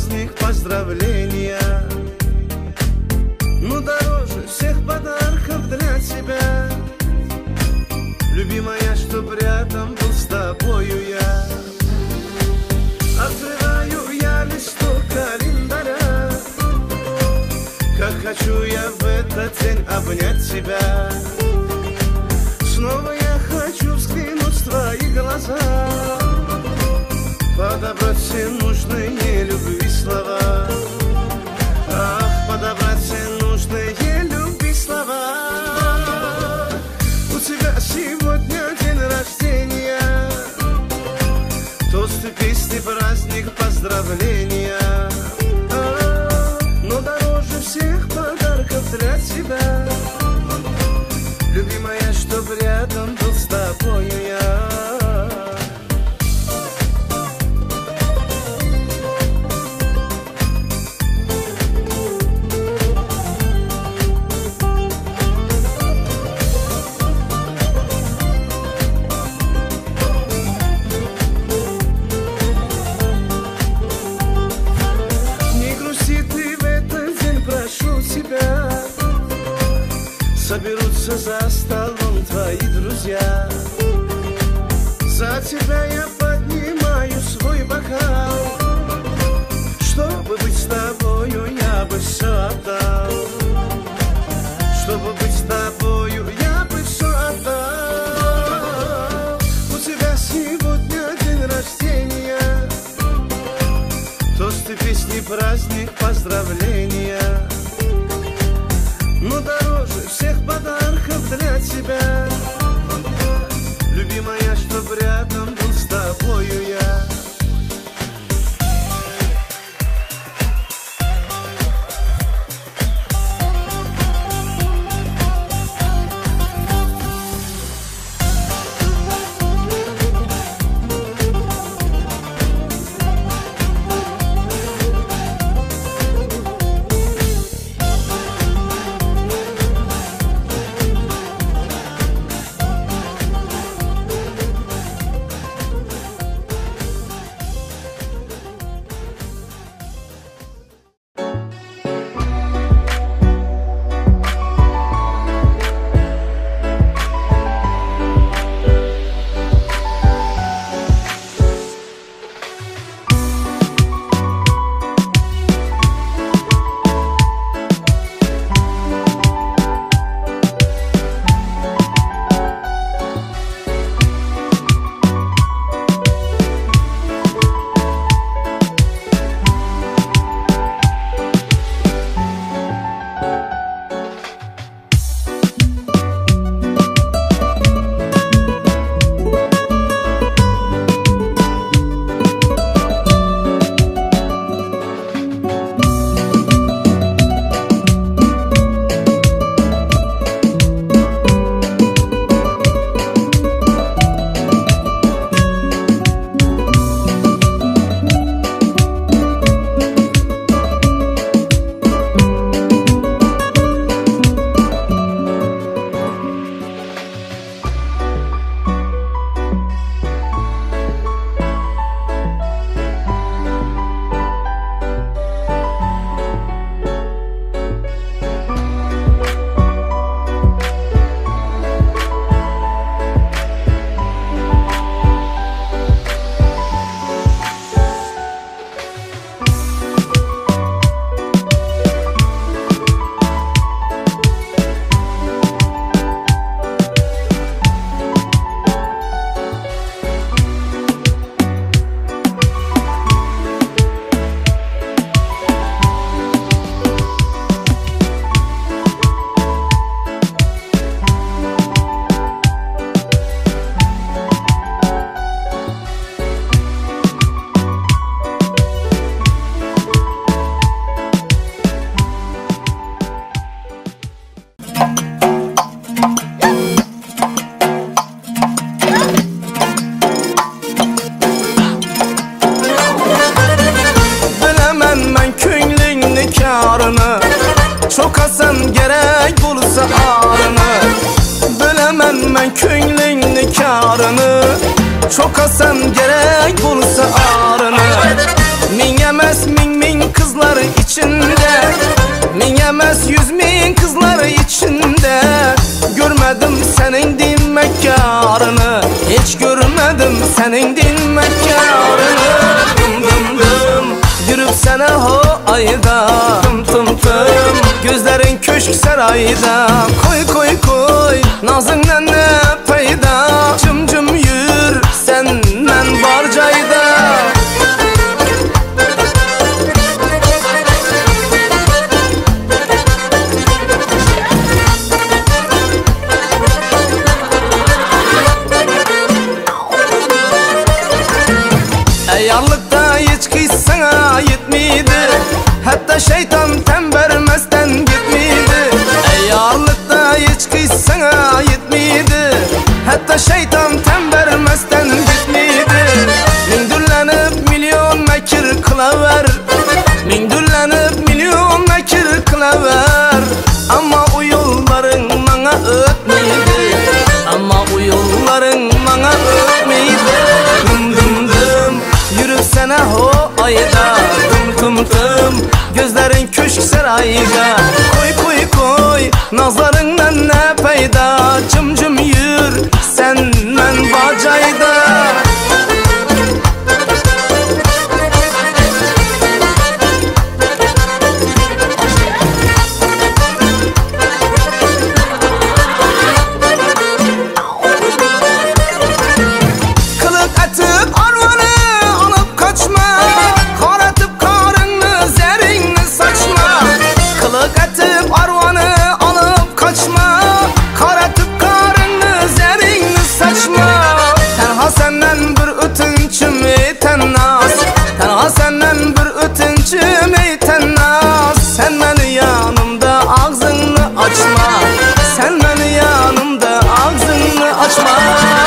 праздник, поздравления. Но дороже всех подарков для тебя, любимая, чтоб рядом был с тобою я. Открываю я листок календаря, как хочу я в этот день обнять тебя. Снова я хочу взглянуть в твои глаза, подобрать все нужные любви слова. Ах, подобрать все нужные любви слова. У тебя сегодня день рождения, тосты, песни, праздник, поздравления. Но дороже всех подарков для тебя, любимая, чтоб рядом был с тобою я. Не грусти ты в этот день, прошу тебя. Соберутся за столом твои друзья. За тебя я поднимаю свой бокал, чтобы быть с тобою, я бы все отдал. Чтобы быть с тобою, я бы все отдал. У тебя сегодня день рождения, тосты, песни, праздник, поздравления. Но дороже всех подарков для тебя, любимая, чтоб рядом был с тобою я. Karyny Çokasan gerek bolsa aryny Bilemen men köňlüňni karyny Çokasan gerek bolsa aryny Min emes min min. içinde Min emes 100.000 kızlar içinde Görmedim senin dinmekarını Hiç görmedim senin dinmekarını Dım dım dım yürüp sene ho ayda Tım tım tım gözlerin köşk sarayda Koy koy koy nazından ne payda Cım cım yür senden barcayda Eyarlıkta hiç sana yetmiydi Hatta şeytan tem vermezden gitmiydi Eyarlıkta hiç sana yetmiydi Hatta şeytan tem vermezden gitmiydi Mindürlenip milyon mekir kılaver Mindürlenip milyon mekir kılaver Ama o yolların bana ötmeydi Ama o yolların bana ötmeydi Dım dım dım yürüp sene ho ayda Tım tım tım gözlerin köşk sarayda Koy koy koy nazarından ne payda Cım cım yür senden bacayda Kılık atıp arvanı alıp kaçma Karatıp karını zerinini saçma Kılık atıp arvanı alıp kaçma Karatıp karını zerinini saçma Tenha senden bir ötünçüm ey tennaz Tenha senden bir ötünçüm ey tennaz Sen beni yanımda ağzını açma Sen beni yanımda ağzını açma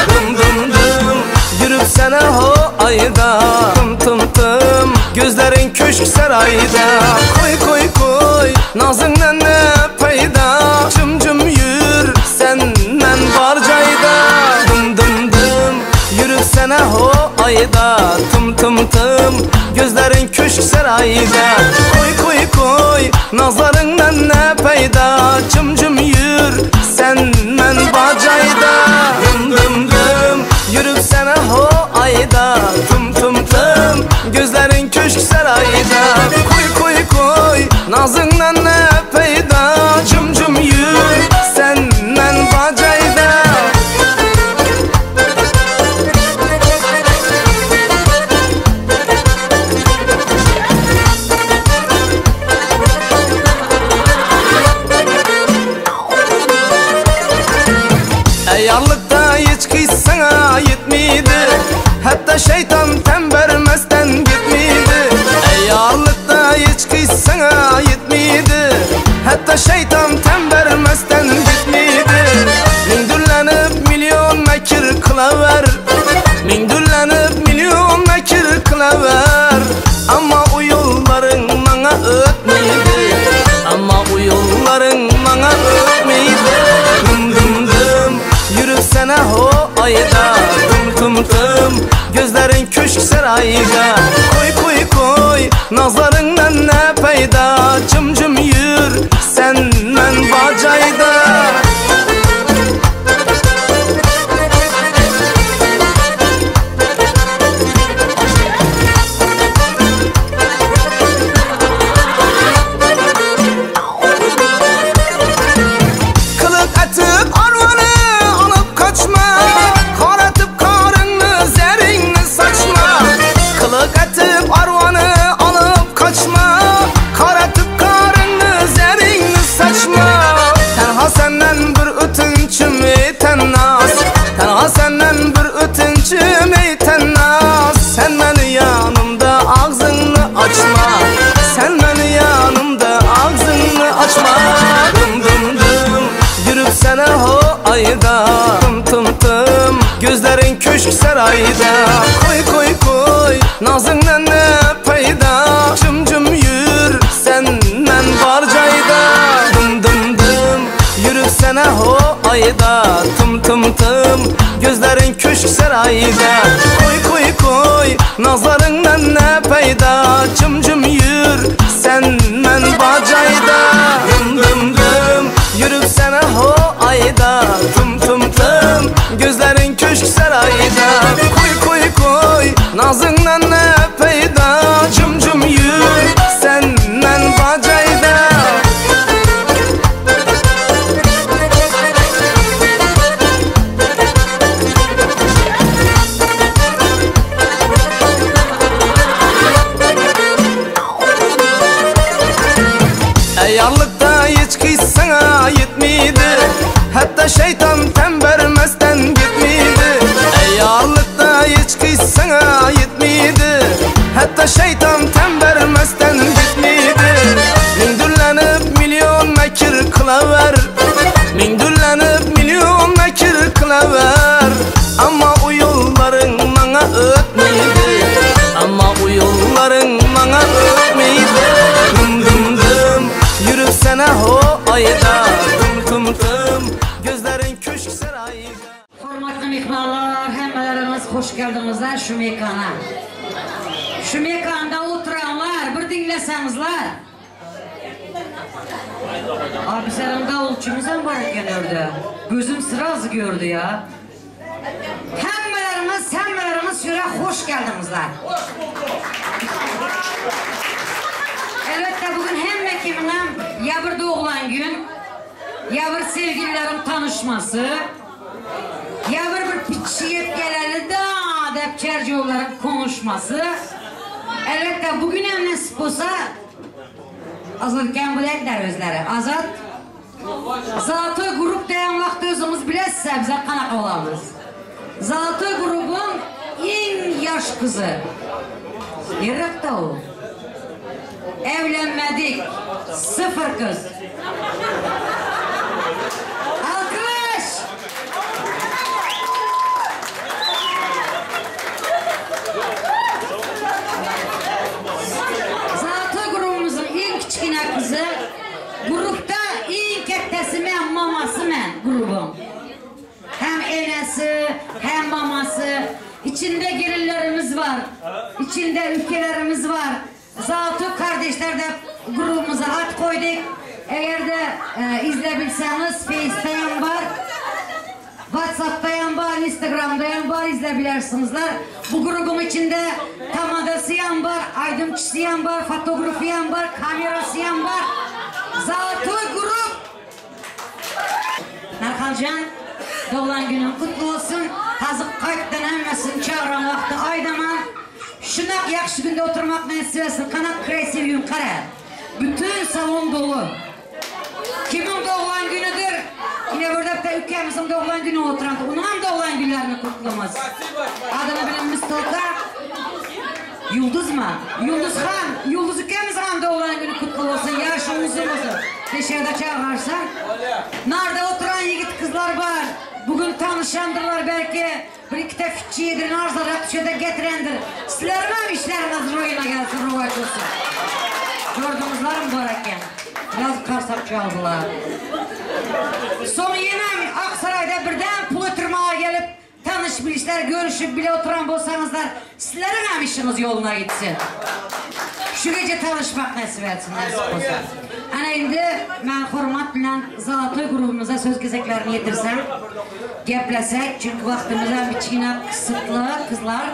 Dım dım dım yürüp sene ho ayda Tım tım tım gözlerin köşk sarayda Koy koy koy nazından ne payda Cım cım yür senden barcayda Dım dım dım yürüp sene ho ayda Tım tım tım gözlerin köşk sarayda Koy koy koy nazarından ne payda Cım cım yür senden bacayda Dım dım dım yürüp sene ho ayda Tım tım tım gözlerin köşk sarayda Koy koy koy nazından ne payda Cım cım yür senden bacayda Eyarlıkta hiç sana yetmiydi Hatta şeytan tem vermezden gitmiydi Eyarlıkta hiç sana yetmiydi Hatta şeytan tem vermezden gitmiydi Mindürlenip milyon mekir kılaver Mindürlenip milyon mekir kılaver Ama o yolların bana ötmeydi Ama o yolların bana ötmeydi Dım dım dım yürüp sene ho ayda Tım tım tım gözlerin köşk sarayda Koy koy koy nazarından ne payda Cım cım yür senden bacayda Kılık atıp arvanı alıp kaçma Karatıp karını zerinini saçma Kılık atıp arvanı alıp kaçma Karatıp karını zerinini saçma Tenha senden bir ötünçüm ey tennaz Tenha senden bir ötünçüm ey tennaz Sen beni yanımda ağzını açma Sen beni yanımda ağzını açma Dım dım dım yürüp sene ho ayda Tım tım tım gözlerin köşk sarayda Koy koy koy nazından ne payda Cım cım yür senden barcayda Dım dım dım yürüp sene ho ayda Tım tım tım gözlerin köşk sarayda Koy koy koy nazarından ne payda Cım cım yür sen men bajayda Dım dım dım yürüp sana ho ayda Tım tım tım gözlerin köşk sarayda Koy koy koy nazından ne peyda Cım cım yür sen men bajayda Eyyarlıkta hiç sana yetmiydi Hatta şeytan tem vermezden gitmiydi Eyyarlıkta hiç sana yetmiydi Hatta şeytan tem vermezden gitmiydi Mindürlenip milyon mekir kılaver Mindürlenip milyon mekir kılaver Ama o yolların bana ötmeydi Ama o yolların bana ötmeydi Dım dım dım yürüp sana ho ayda Tım tım tım gözlerin köşk sarayda Hormatly myhmanlar, hemmeleriňiz hoş geldiňizler şu mekana. Şu mekanda oturanlar bir diňleseňizler. Abi senin davulçumuz hem var eken orada. Gözüm sırası gördü ya. Hemmeleriniz, hemmeleriniz şöyle hoş geldinizler. Elbette bugün hemme kiminem ya bir doğulan gün, ya bir sevgililerin tanışması, ya bir bir piçiyet geleli da dep çercoğulların konuşması. Elbette bugün hem nasip olsa Azadken bilerler özleri. Azat Zatı grup diyen vakti özümüz bilesizse bize kanak olamız. Zatı grubun en yaş kızı. Yerek o. Evlenmedik. Sıfır kız. Alkış! Zatı grubumuzun en küçüküne kızı, grupta en kettesi men, maması men grubum. Hem enesi hem maması. İçinde gelinlerimiz var. İçinde ülkelerimiz var. Zatı kardeşler de grubumuza at koyduk. Eğer de e, izlebilseniz Face'te var. WhatsApp'ta yan var, Instagram'da yan var izleyebilirsinizler. Bu grubun içinde tamadası yan var, aydınçısı yan var, fotoğrafı yan var, kamerası yan var. Zatı grup. Narxancan, doğulan günün kutlu olsun. Hazır qaytdan hemmesini çağıran vakti aydaman. Şunak yaxşı günde oturmak nasip etsin. Kanat kresiv gün kara. Bütün salon dolu. Kimin doğulan günüdür? Yine burada da ülkemizin doğulan günü oturan. Onun hem doğulan günlerini kutlamaz. Adını bilen Mustafa. Yıldız mı? Yıldız Han. Yıldız ülkemiz han doğulan günü kutlu olsun. Yaşı uzun olsun. Dışarıda çağırırsan. Nerede oturan yiğit kızlar var. Bugün tanışandırlar belki. Bir iki de fitçi yedirin arzarak düşede getirendir. Sizlerin hem işleriniz royuna gelsin, rovaç olsun. Gördünüzler mübareken. Biraz karsak çaldılar. Son yine Aksaray'da birden pul ötürmeye gelip tanış bilişler görüşüp bile oturan bolsanızlar sizlerin hem işiniz yoluna gitsin. Şu gece tanışmak nasip etsin, nasip olsa. Ana indi ben hürmet bilen Zalatoy grubumuza söz gezeklerini yetirsem, geplesek çünkü vaktimiz hem içine kısıtlı kızlar.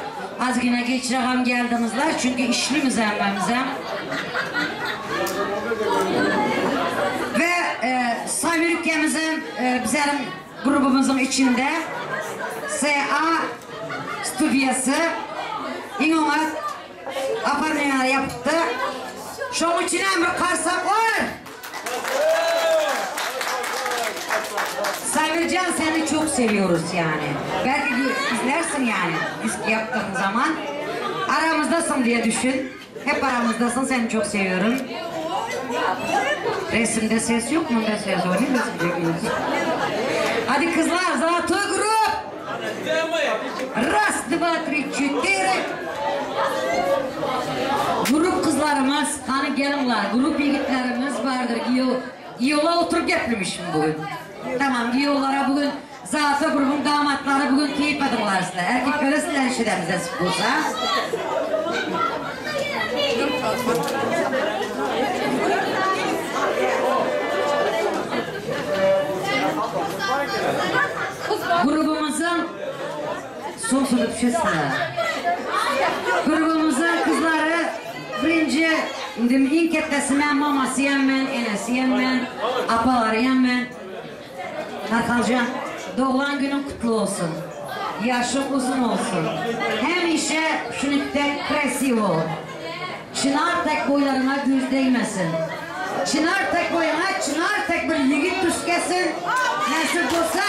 Az yine geç rakam geldinizler çünkü işlimiz hemmemize. Ve e, Samir ülkemizin, e, bizim grubumuzun içinde SA stüdyosu İnanılmaz apartmanlar yaptı. Şunun için bir karsak var. Samircan seni çok seviyoruz yani. Belki izlersin yani disk yaptığın zaman. Aramızdasın diye düşün. Hep aramızdasın seni çok seviyorum. Resimde ses yok mu? Bunda ses var. Ne resim çekiyoruz? Hadi kızlar, Zalatoy grup. Раз, два, три, четыре. Grup kızlarımız, hani gelinler, grup yiğitlerimiz vardır. Yola oturup geplemişim bugün. Tamam, yollara bugün Zalatoy grubun damatları bugün keyif edinler sizler. Erkeklere sizler işlerimiz nasip olsa. Grubumuzun sonsuzluk düşesine. Grubumuzun kızları birinci indi iň ketdesi men, mamasıyam men, enesiyem men, apalarıyam men. Narhalcan, doğulan günün kutlu olsun. Yaşın uzun olsun. Hemişe şunukta krasiv ol. Çınar tek boylarına göz değmesin. Çınar tek boyuna çınar tek bir yigit düşkesin. Nasip olsa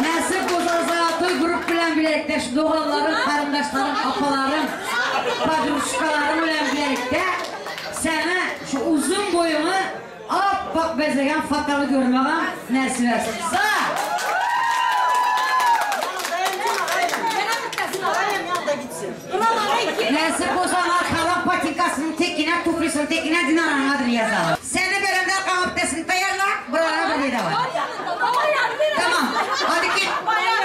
Nasip olsa zatı grup bilen birlikte şu doğanların, karındaşların, apaların, padruşkaların bilen birlikte sana şu uzun boyunu appak bezegen fatalı görmeğe nasip etsin. Sağ! Nasip olsa arkadan patinkasının tekine, tuflisinin tekine Dinaranın adını yazalım. Seni verende kahvaltısını tayarla, buralara bir de var. Tamam, hadi git. Buraya.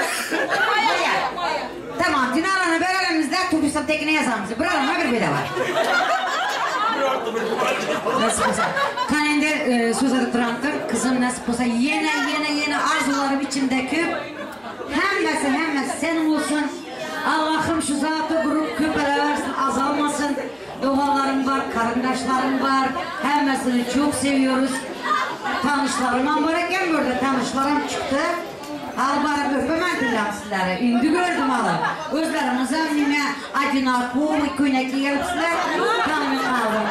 Tamam, Dinaran'ı verelim de tuflisinin tekine yazalım. Buralara bir de var. Nasip olsa. Kanende e, söz adı durandır. Kızım nasip olsa yine yine yine arzularım içindeki hemmesi hemmesi senin olsun. Allah'ım şu zatı grup köpele versin, azalmasın. Doğalarım var, karındaşlarım var. Hemmesini çok seviyoruz. Tanışlarım var eken burada tanışlarım çıktı. Al barıp öpemediler sizleri. Indi gördüm alı. Özlerinize nime adinakovый köynək giyipsizler. Tanımay kaldım.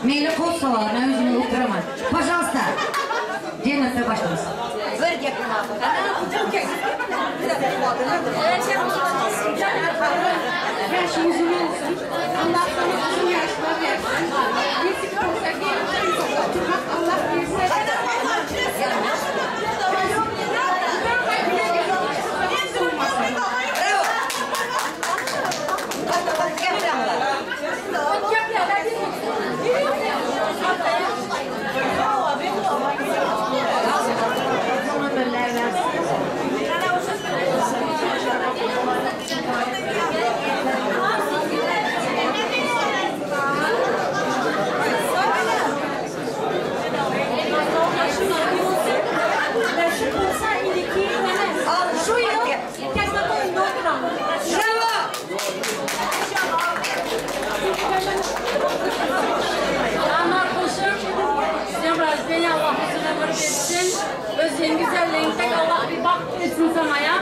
Meyli kol salar, ben özümü oturamam. Пожалуйста. Cennette başlarız. Yaşın uzun olsun. Allah sana uzun yaşlar versin. Nasip olsa gelin oturmak Allah verse. Şu yıl. Bravo. Anar kuşum, Semra beni Allah uzun ömür versin. Özün güzelliğin tek Allah bir bak versin sana ya.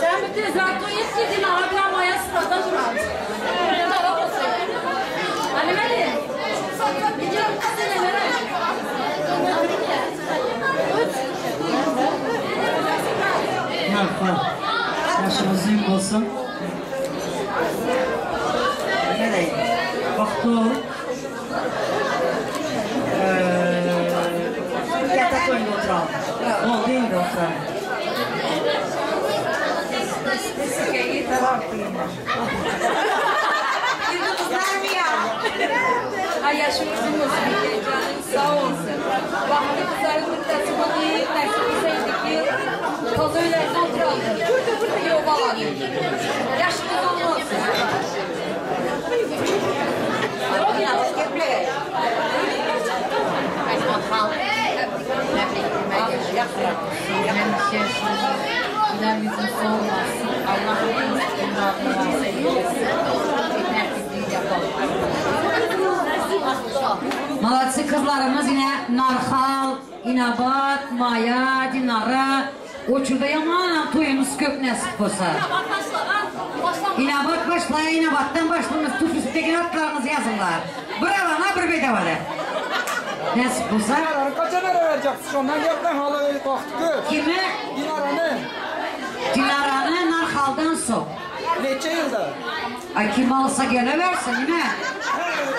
Sen bütün zaten yetkirdin abi maya sırada durar. Ali Meli. Gidiyorum senelere. Merhaba. Yaşınız uzun olsun. Baxtlı ol. Yatak önünde oturalım. Oldu indi oturalım. Kızlar mı ya? Ay yaşın uzun olsun, canın sağ olsun. Vakti kızların müddəti bu deyil, nəsib olsaydı ki, toz öylerde oturalım. Yok bala. Yaşın uzun olsun. Güler yüzün solmasın. Allah muradını varsa eylesin. Yeter ki biz yapalım. Молодцы kızlarımız yine Narhal, İnabat, Maya, Dinara. Oçurda yaman toyumuz köp nasip olsa. İnabat başlaya, İnabat'tan başlamız. Tuflüsündeki notlarınızı yazınlar. Bravo, na bir bedava da. Nasip olsa. Dinaranı kaça nere vereceksin? Ondan gel halı kalktı kız. Kimi? Dinaranı. Dinaranı Narhal'dan sok. Neçe yılda? Ay kim alsa geleversin değil mi?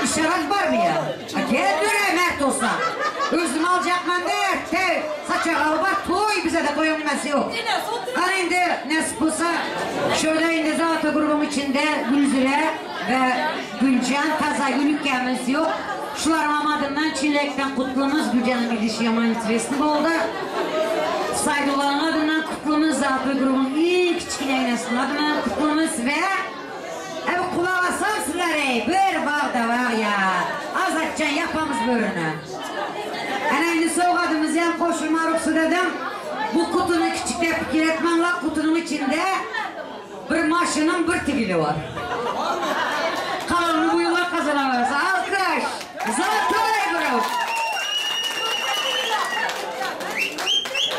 İşaret var mı ya? Ay gel dur mert olsa. Özüm alacak ben de te saçağı var toy bize de toyun nimesi yok. Kan indi nasip olsa şöyle indi zaten grubun içinde Gülzire ve Gülcan Taza Gülükemiz yok. Şuların adından Çinlek'ten kutlumuz Gülcan'ın gidişi yaman interesli oldu. Saydıların adından kutlumuz zaten grubun ilk kiçkineğinesinin adından kutlumuz ve Ev kulak asam sizlere bir bağ da var ya. Haçan ýapamyz börüni. Ana indi sowgadymyzy hem goşulma rugsat ediň. Bu kutyny kiçik dep pikir etmäňler, kutynyň içinde bir maşynyň bir tigili bar. Galanyny bu ýyllar gazanarys. Alkyş! Zolotoý grup!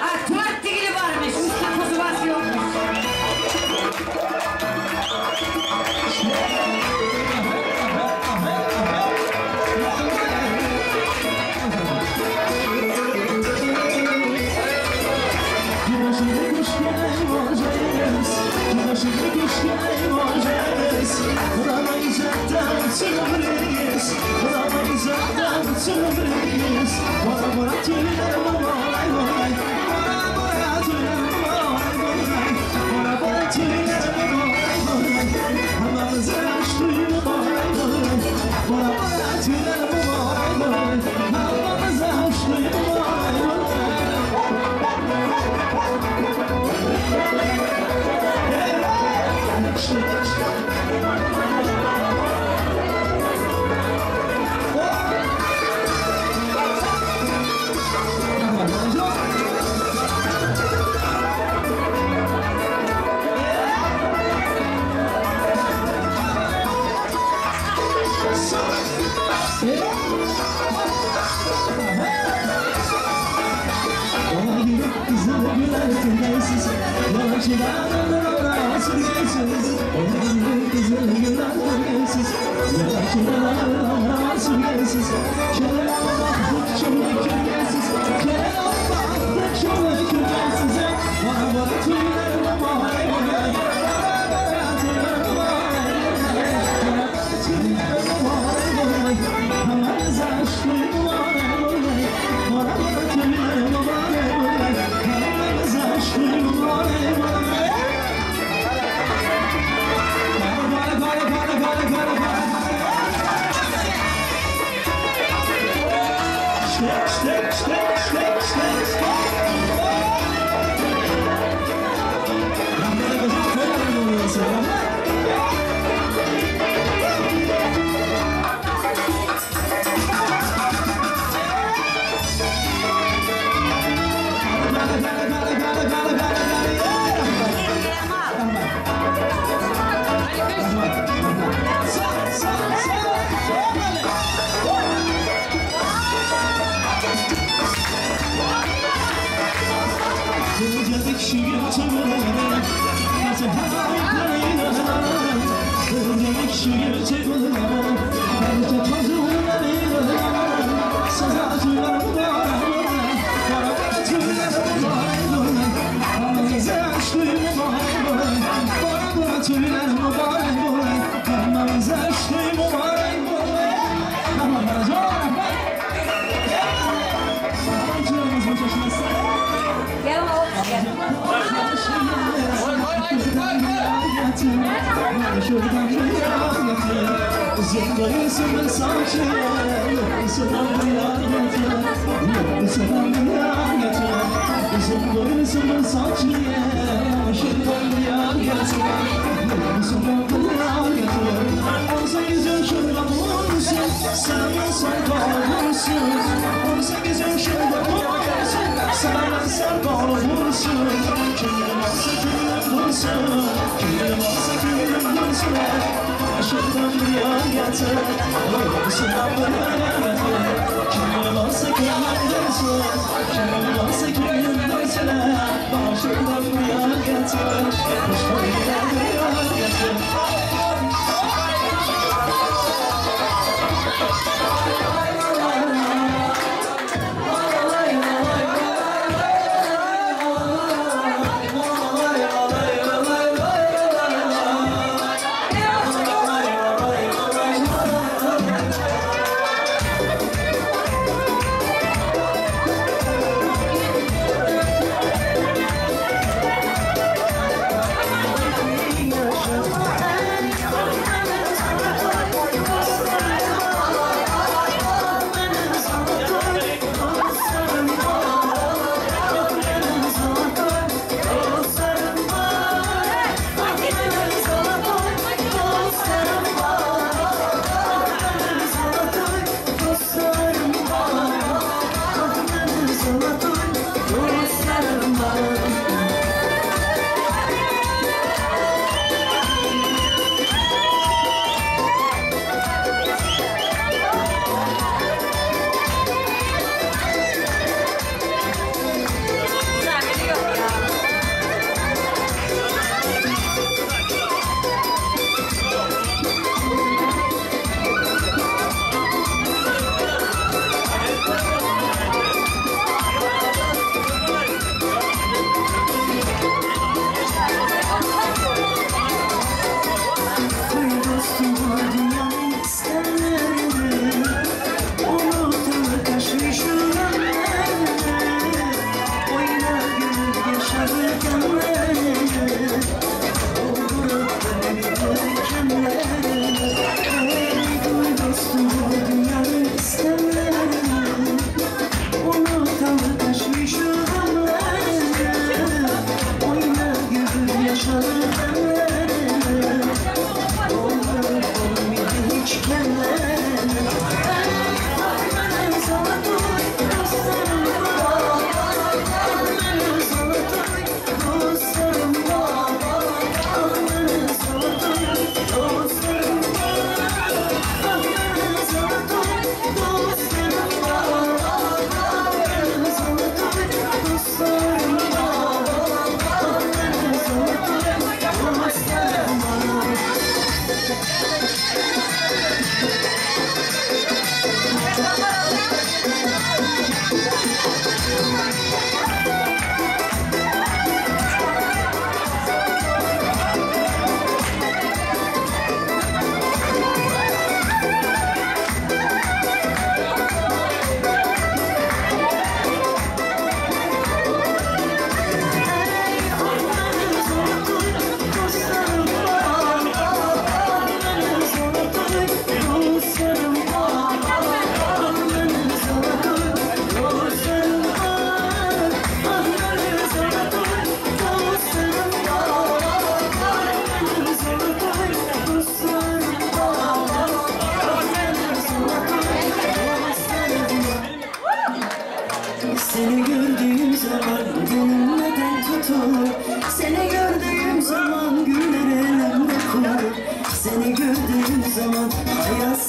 A, tört tigili barmyş, üstü kuzubasy ýokmuş.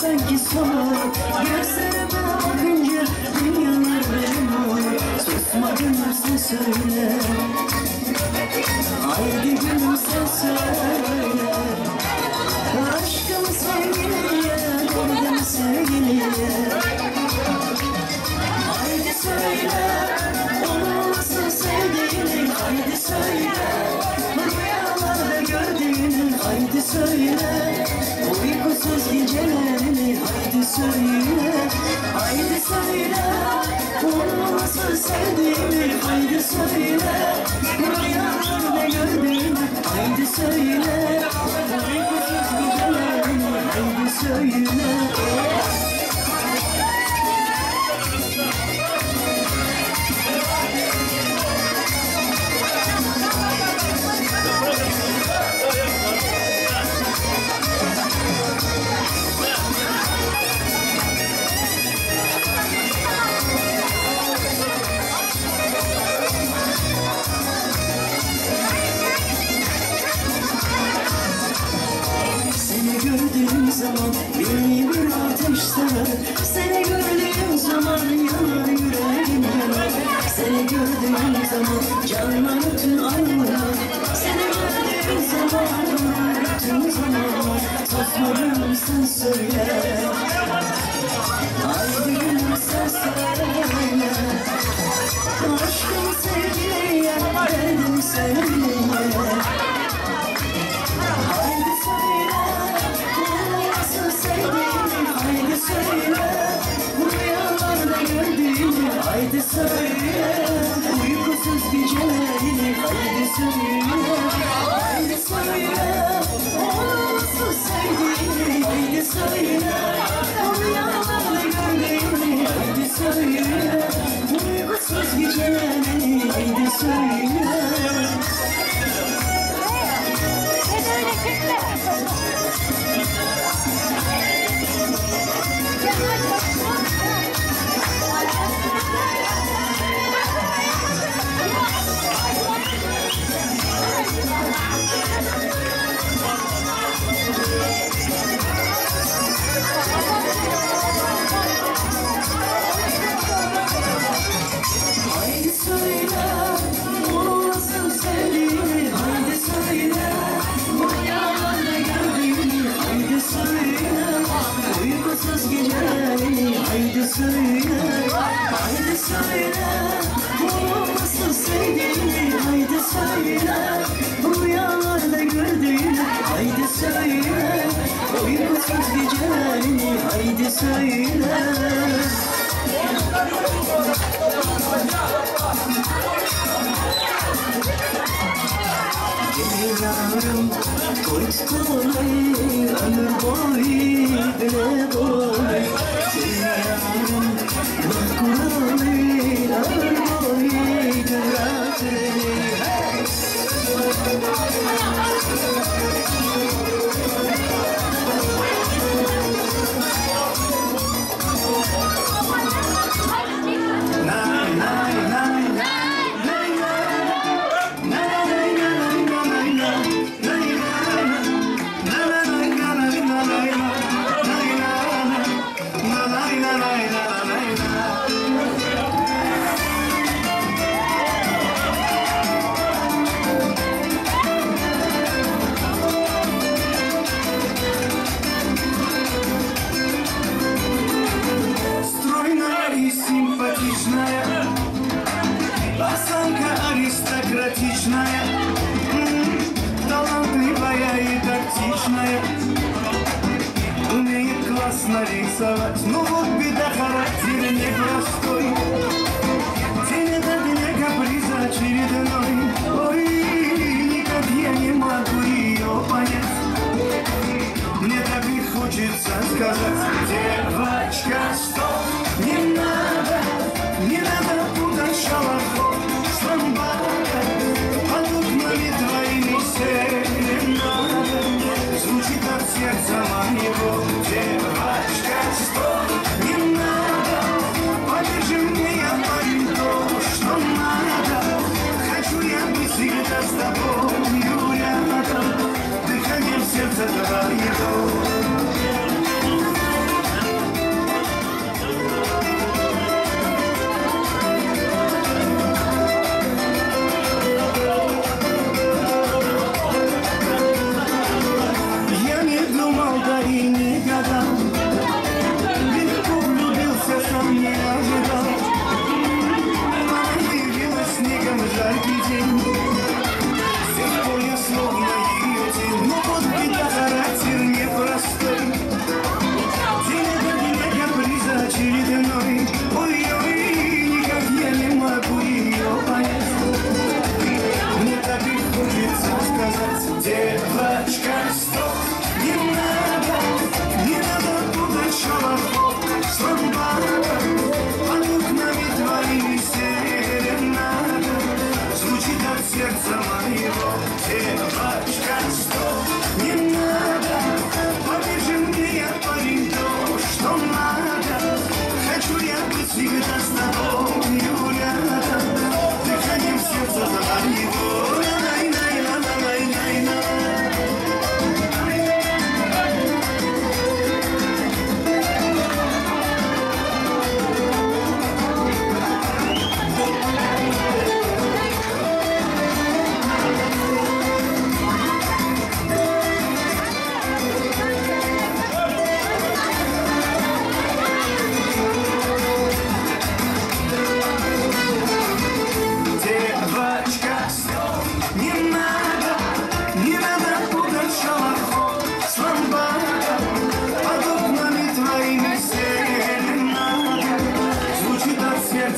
Sanki solar. Gözlerime bakınca dünyalar benim olur. Susma gülüm sen söyle. Haydi gülüm sen söyle. Aşkım sevgiliye, derdim sevgiliye. Haydi söyle, onu nasıl sevdiğini. Haydi söyle, rüyalarda gördüğünü. Haydi söyle, uykusuz gecelerini. Haydi söyle, haydi söyle, onu nasıl sevdiğini. Haydi söyle, rüyalarda gördüğünü. Haydi söyle, uykusuz gecelerini. Haydi söyle. Seni gördüğüm zaman beni bir ateş sarar. Seni gördüğüm zaman yanar yüreğim yanar. Seni gördüğüm zaman canlar bütün anılar. Seni gördüğüm zaman durur bütün zamanlar. Susma gülüm sen söyle. Haydi gülüm sen söyle. Aşkım sevgiliye, derdim sevgiliye. Haydi söyle, nasıl sevdiğini. Haydi söyle, rüyalarda gördüğünü. Haydi söyle, uykusuz gecelerini. Haydi söyle, haydi söyle, onu nasıl sevdiğini. Haydi söyle, rüyalarda gördüğünü. Haydi söyle, uykusuz gecelerini. Haydi söyle. Haydi söyle, onu nasıl sevdiğini. Haydi söyle, rüyalarda gördüğünü. Haydi söyle, uykusuz gecelerini. Haydi söyle, haydi söyle, onu nasıl sevdiğini. Haydi söyle, rüyalarda gördüğünü. Haydi söyle, uykusuz gecelerini. Haydi söyle. Gel yarım koyt kolay, ömür boyu bile kolay. Gel yarım bak kuralay, ömür boyu grateli. Стройная и симпатичная, осанка аристократичная, талантливая и тактичная, умеет классно рисовать. Ну вот беда, характер непростой, день ото дня каприз очередной. Ой, никак я не могу ее понять. Мне так и хочется сказать: девочка, стоп, не надо, не надо путать шалахов с ламбадой. Под окнами твоими серенада звучит от сердца моего. Девочка, стоп, не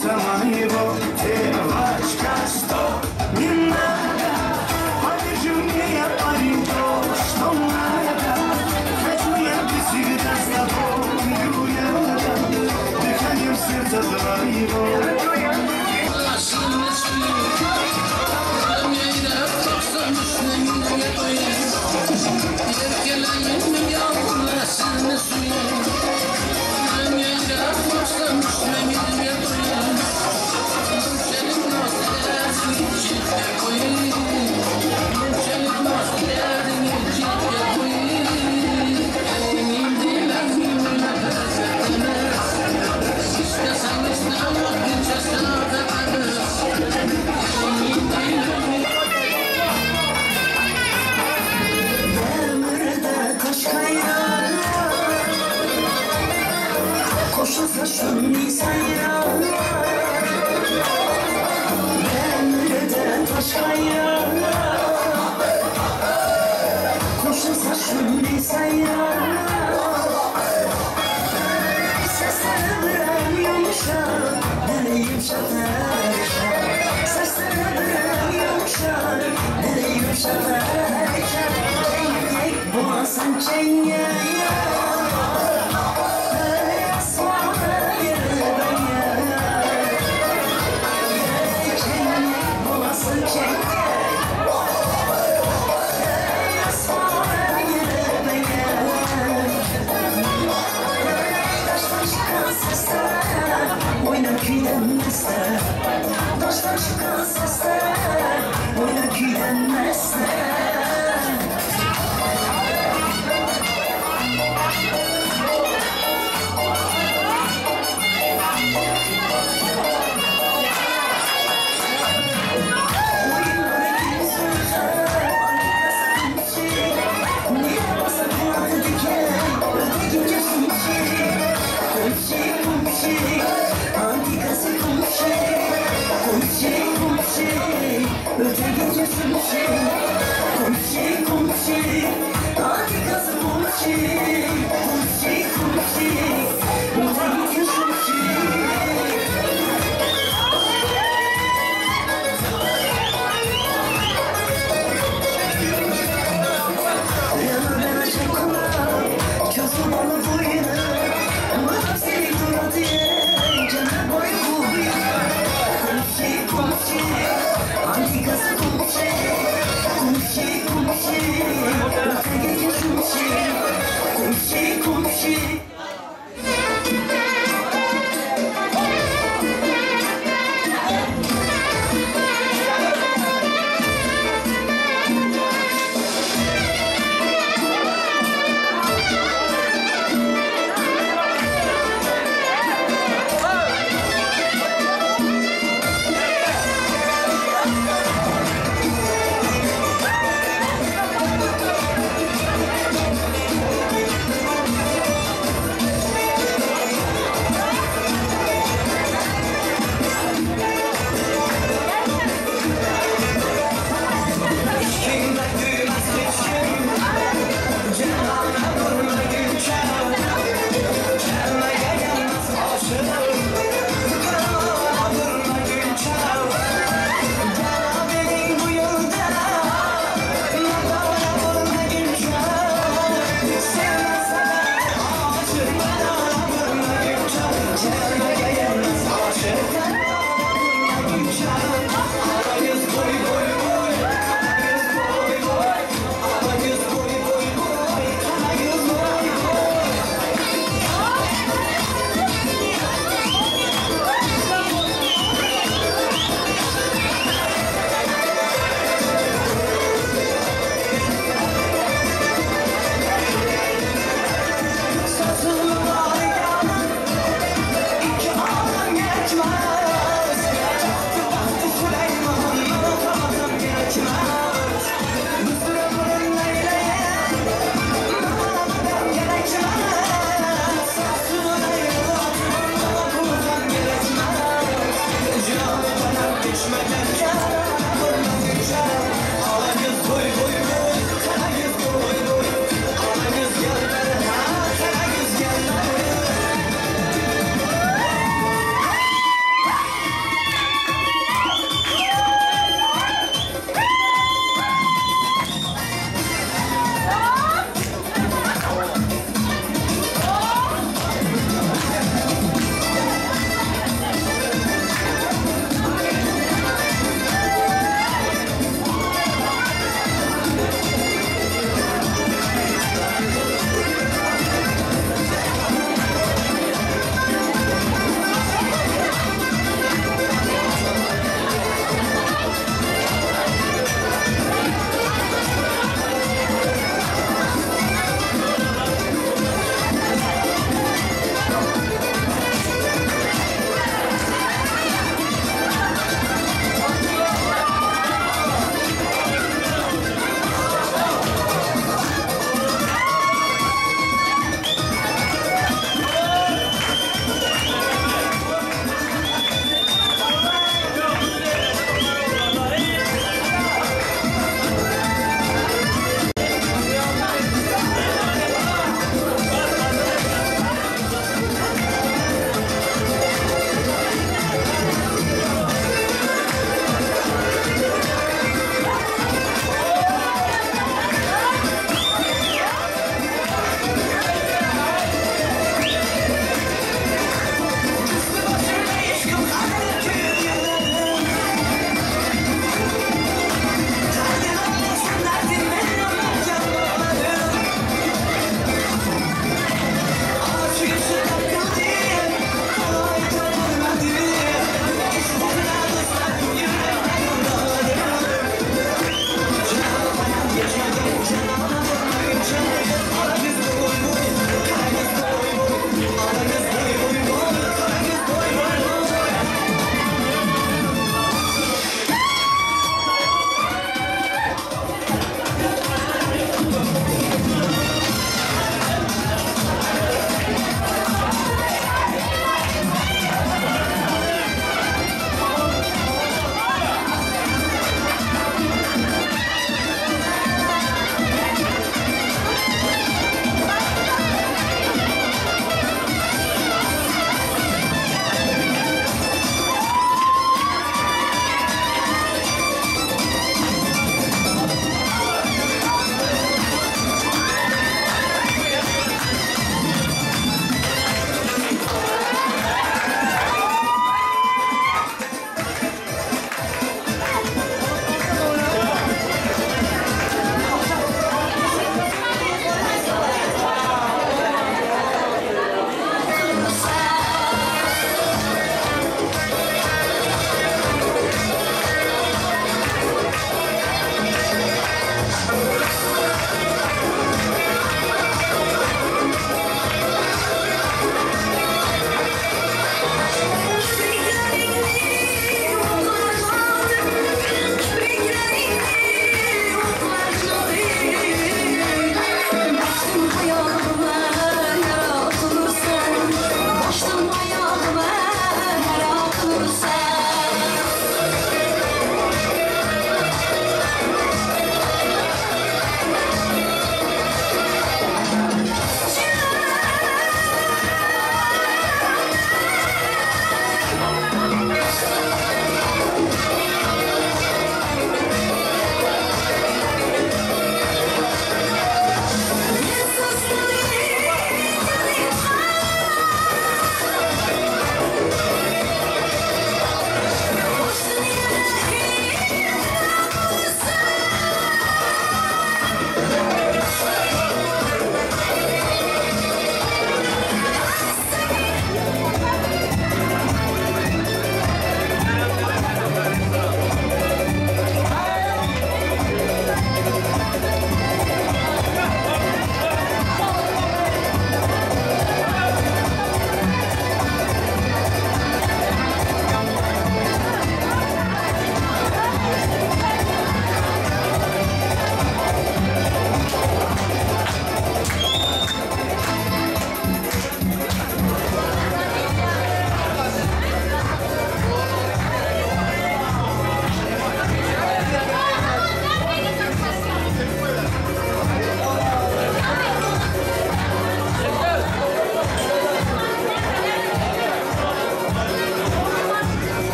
Сердца моего Девочка, стоп, не надо Поверь мне, я парень то, что надо Хочу я быть всегда с тобою рядом Дыханием сердца твоего Demirde taş kayrar Koşulsa şunu sayrar Demirde taş kayrar Koşulsa şunu sayrar Sesleri yumuşar Dili yumuşatar Sesleri yumuşar Dili yumuşatar Boğazın çenge Taştan çıkan sesler Oynar küylenmezler.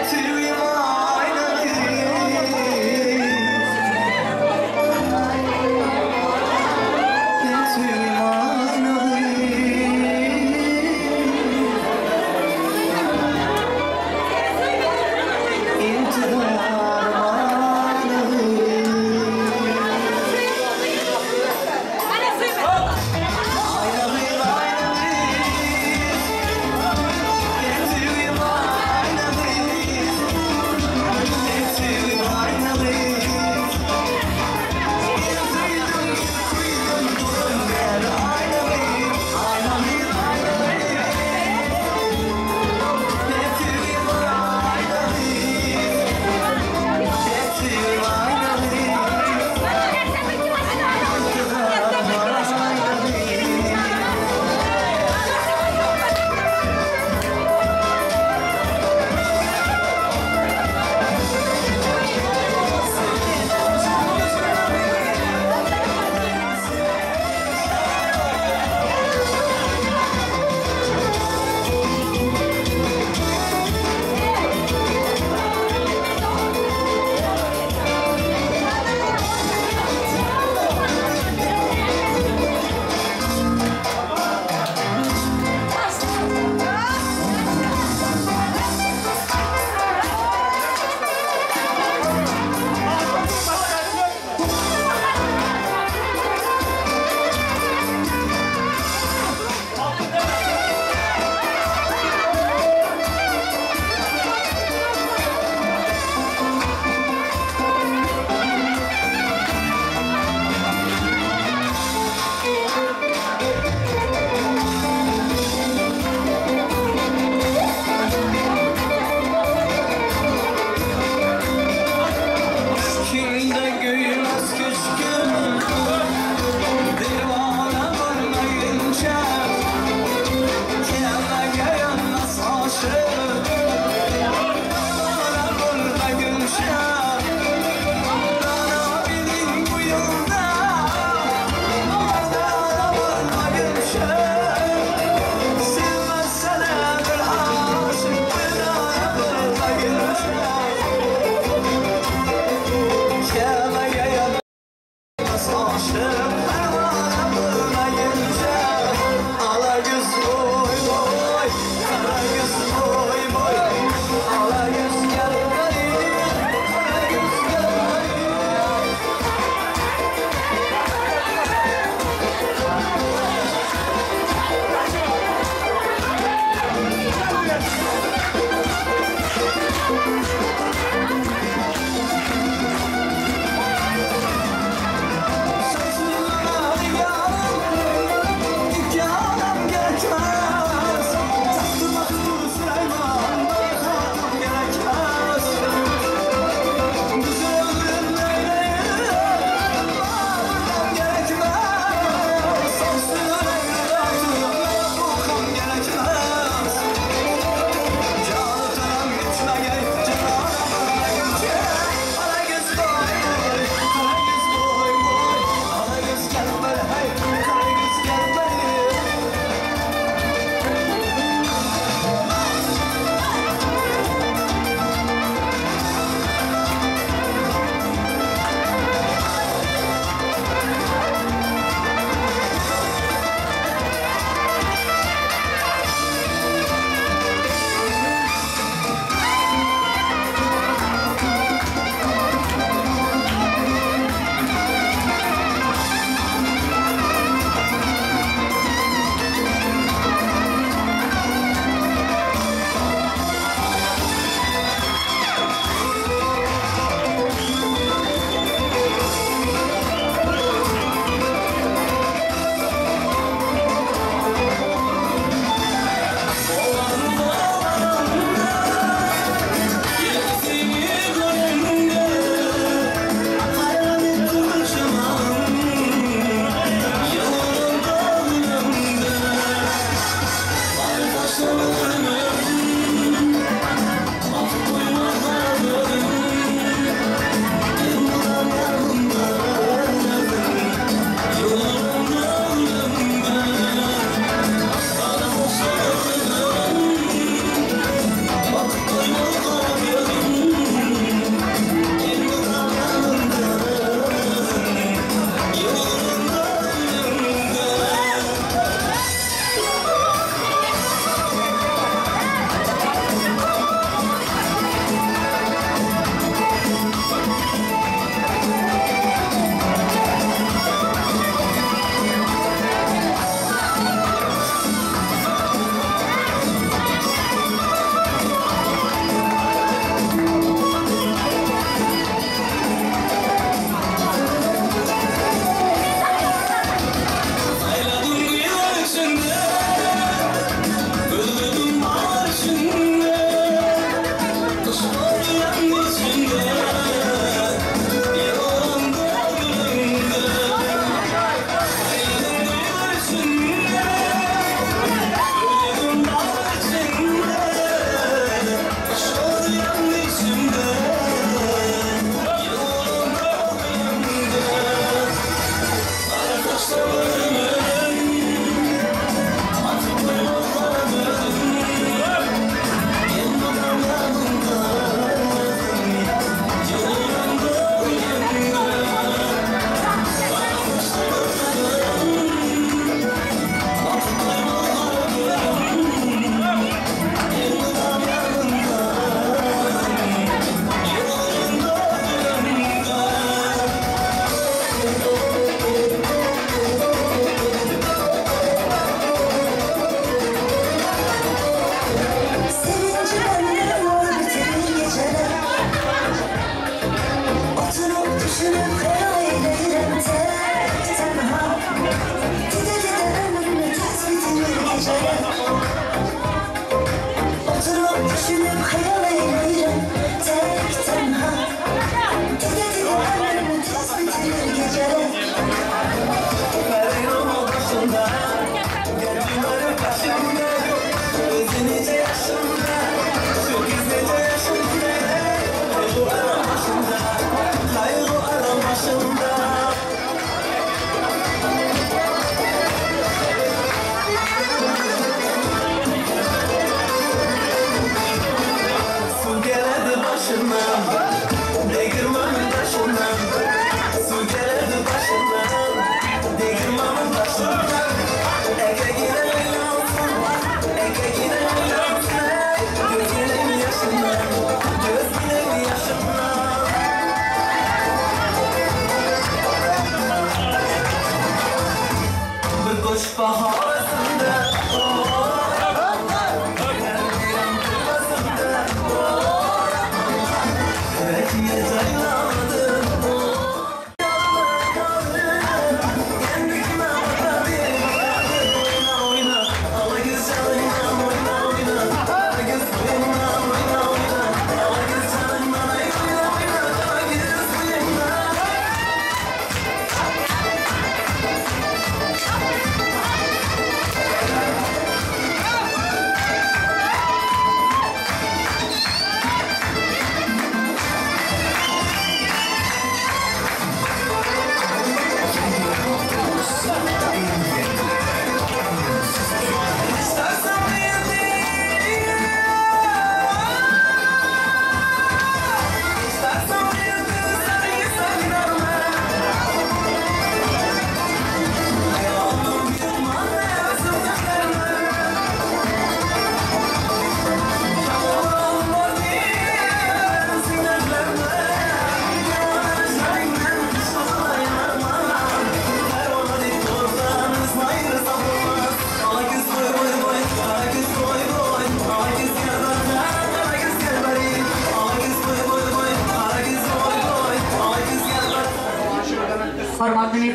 To you, I love you.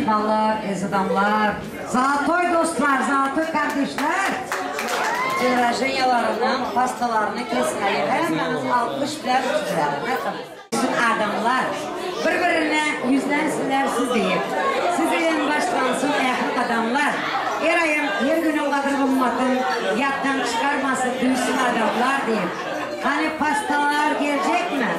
Mehmanlar, eziz adamlar, zalatoy dostlar, zalatoy kardeşler. День рожденияларының pastalaryny kesmeli hemmämiz alkyş bilen tutuýarys. Merhaba. Bütün adamlar bir-birine ýüzlensinler siz diýip. Siz bilen başlansyn ähli gadamlar. Her aýyň, her günüň gadyr-gymmatyn ýatdan çykarmasyn, duýsun adamlar diýip. Hany pastalar geljekmi?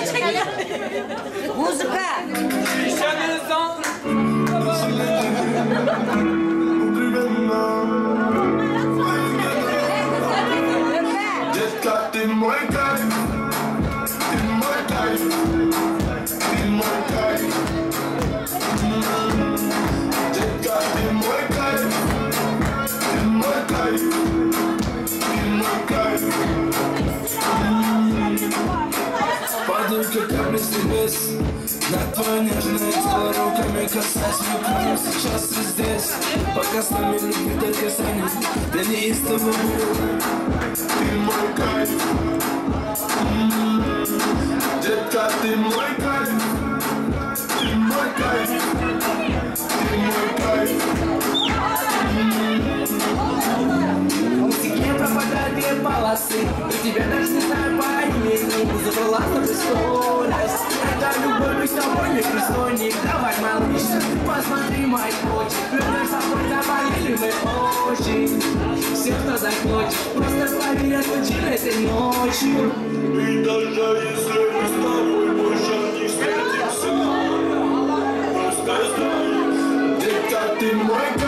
Muzıka. Детка, ты мой кайф, ты мой кайф, ты мой кайф. Детка, ты мой кайф, ты мой кайф, ты мой кайф. Падаю, как капли с небес. На твое нежное тело руками касаясь. Мы прямо сейчас и здесь. Пока с нами любви только касаний. Да неистово. Ты мой кайф. Детка, ты мой кайф. Ты мой кайф. Ты мой кайф. В пропадают две полосы. И тебя даже не знаю по имени. Забрала на скорость. Это любовь, мы с тобой не пристойник. Давай, малыш, посмотри мои очи. Между собой заболели мы очень. Все, кто захочет, просто поверь, отлучили этой ночью. И даже если мы с тобой больше не встретимся, просто знай, детка, ты мой.